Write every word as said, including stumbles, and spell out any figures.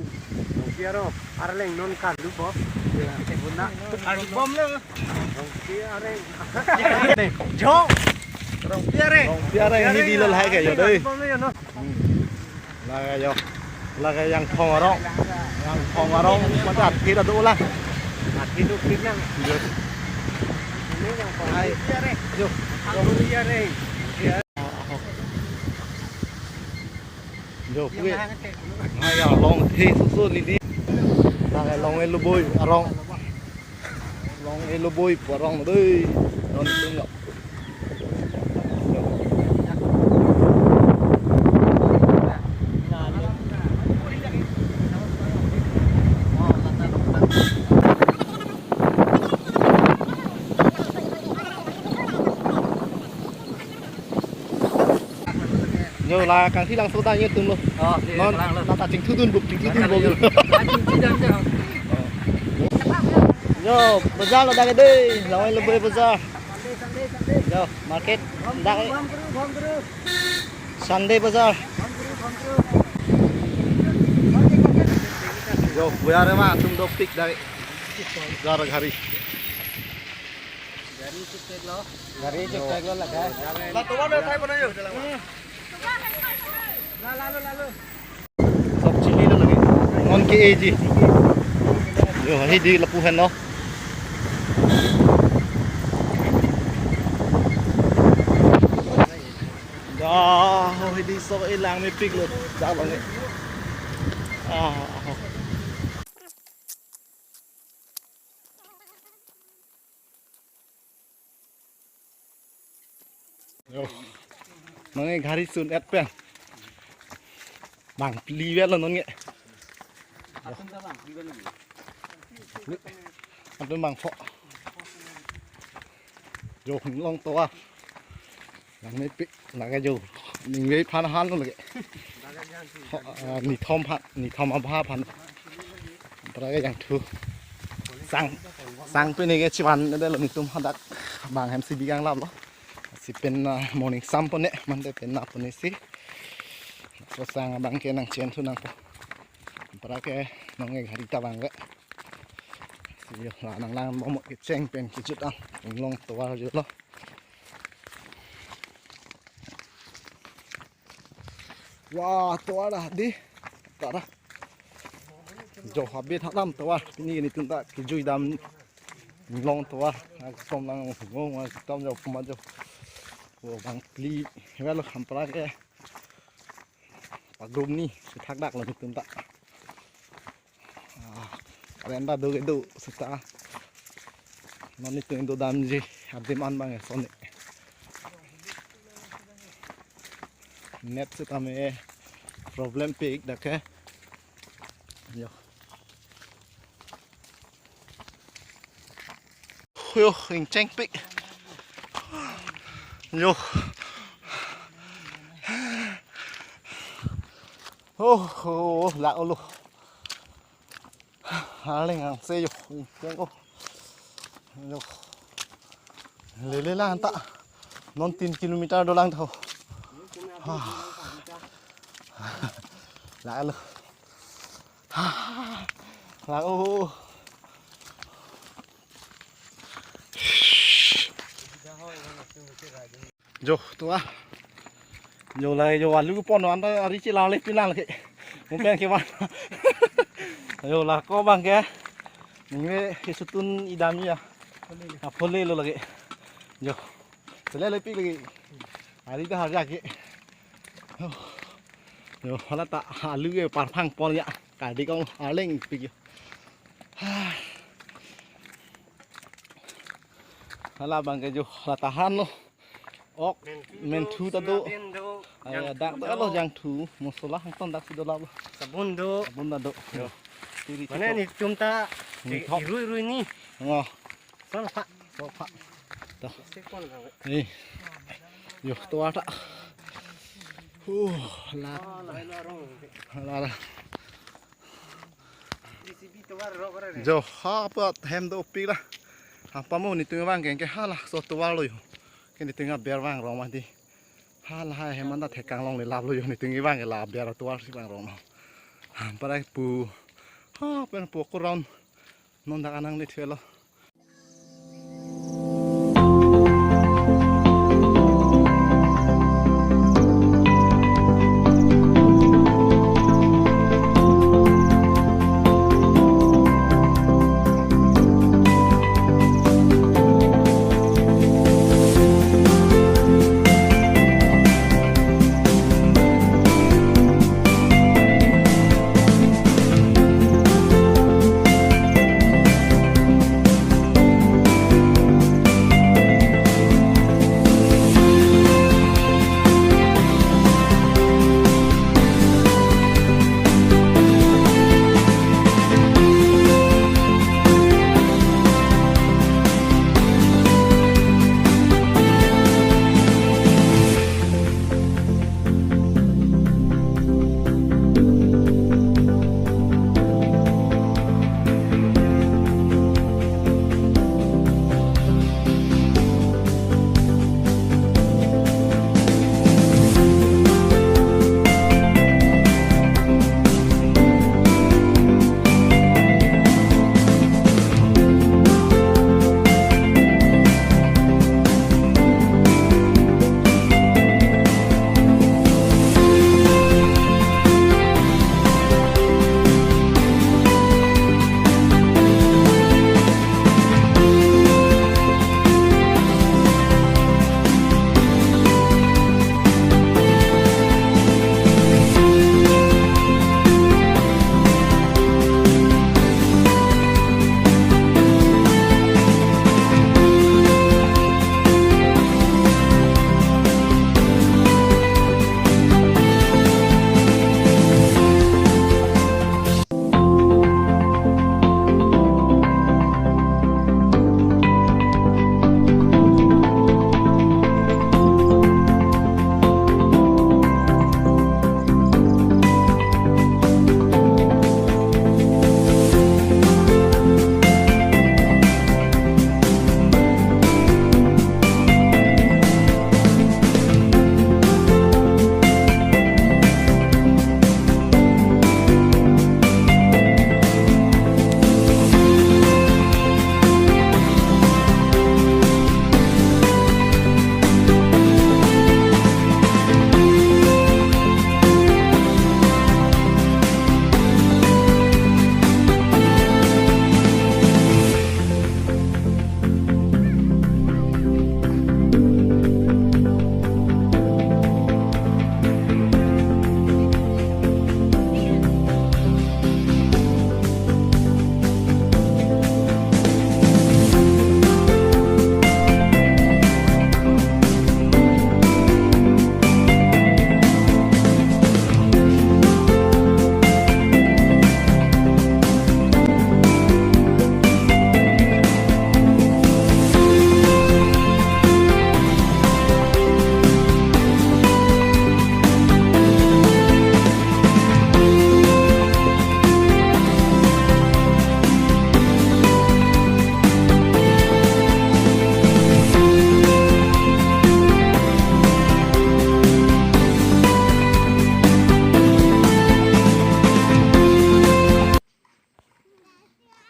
Rongpi arong, arleng non kan lupo. Buna. Arong bom lo. Rongpi areng. Jo. Rongpi areng. Rongpi areng ini di lo lahai ke jo dei. Bom lo jo no. Hmm. Lahai jo. Lahai Jangthong arong. Jangthong arong mata athir ado lah. Athir do klik nang. Yes. Ini Jangthong. Hai. Rongpi areng. Jo. Rongpi areng. Jo, pui. Hai ya, long the susu ni di. Nang long elo boi arong. Long elo boi pu arong dei. Non tung ya. Jo, la kangthi langso ta nge tum lo. Oh, si, non, lang lo. Nata chingthudun bup, chingthudun bup. Ah, chingthudun jo. Jo, bazar lo dak dei, lawan lo boi bazar. Jo, market dak. Sunday bazar. Jo, boi are ma tum dopik dak. Bazar gari. Gari chukpek lo. Gari chukpek lo lake. La tovar na thai bana jo, jalan. La, la, la, la. Sob chili lo lake. Non ke A G. Jo, hi di lapu hen lo. Ya, ho hi di so ilang mepik lo. Jalan ni. Ah, ah. Jo. Non ke gari sun et pen. Bang pli vel lo non ke. Atum bang pho. Jo, Hunglong tovar. Lang mepik. Lake jo, ningve phan han lo lake. Ho, ah, nithom phan, nithom abha phan. Pra ke jangthu. Sang, sang pini ke chivan de lo netum hadak bang hem si bigang lam lo. Si pen, ah, morning sun pon ne, mande pen na pon ne si. Ko sang abang ke nang chen thu nangpo. Pra ke non ke gari ta bang ke. Si jo, la nang lang mo mo kecheng pen kejut an. Hunglong tovar jo lo. Wah, tovar dah di. Tara. Jo, habit halam tovar. Pini netum ta kejui dam Hunglong tovar. Asom lang ngong, asom jo puma jo. Wo bang pli. Vel ham pra ke. Pagrum ni, si thakdak lo netum ta. Ah, renda do ke do seta. Non netum do damji, adim an bang eson ni. Net seta me problem pik dak ke. Jo. Jo, ingcheng pik. Jo. Oh, oh, la olo. Arleng angse jo, ingcheng o. Jo. Lele lang ta. Non tin kilometer dolang tho. Ah. La olo. La o. Jo, tovar. Jo, la jo alu pon anta ari chelang le pinang ke. Mungkin ke man. Jo, la ko bang ke. Ningve kesutun idam ya. Aphole lo lake. Jo. Sele le pik lake. Ari ta harja ke. Jo, hala ta alu ke parphang pon ya. Kadi kong arleng pik ya. Hala bang ke jo, la tahan lo. Ok, menthu ta do. Menthu ta do, jangthu ta do. Ay, dak ta lo jangthu, mosola hangton dak si do la lo. Sabun do. Sabun ta do. Jo. Tiri mane tito. Netum ta, ni thok. Irui irui ni. Ngo. Son pha. Son pha. Ta. Sekon lang. Eh. Jo, tovar ta. Huh, la. Ah, la, la, rong. La, la. J C B tovar ro kore re. Jo, ha pa hem dopik la. Ha pa mo netum abang ke, ke hala so tovar lo jo. Ke netum aber vang rong mati. Hala ha hem anta thekang longle lap lo jo, netum abang ke la aber tovar si vang rong lo. Parai pu. Ha, pen pu kurang. Non dak anang le thelo.